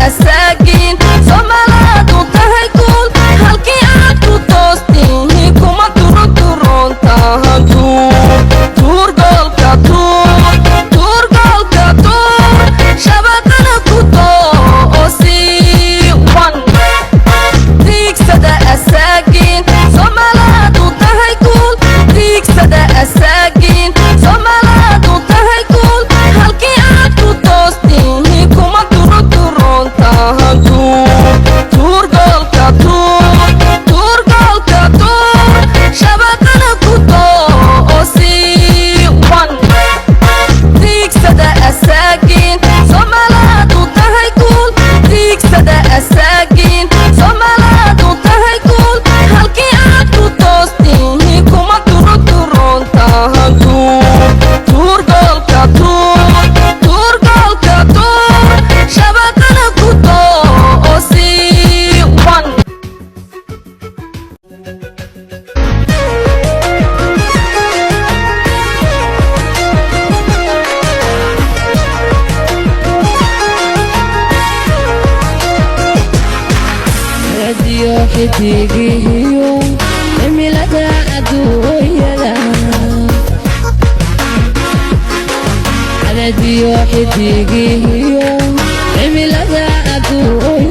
Asaagiin Soomaalaadu tahay guul, halkii aad ku toostihi kuma turuturoontahan. Tuur, tuur goolka, tuur, tuur goolka, tuur shabaqana ku toosi. One tiigsada asaagiin Soomaalaadu tahay guul, tiigsada asaagiin Soomaalaadu tahay guul, halkii aad ku toostihi kuma turuturoontahan. Tuur, tuur goolka, tuur, tuur goolka, tuur shabaqana ku toosi. One tiigsada asaagiin Soomaalaadu tahay guul, tiigsada asaagiin Soomaalaadu tahay guul, halkii aad ku toostihi kuma turuturoontahan. Tuur, tuur goolka, tuur, tuur goolka, tuur shabaqana ku toosi. One. Radiyo xidigihiyo cimilada adduunyada, radiyo xidigihiyo cimilada adduunyada.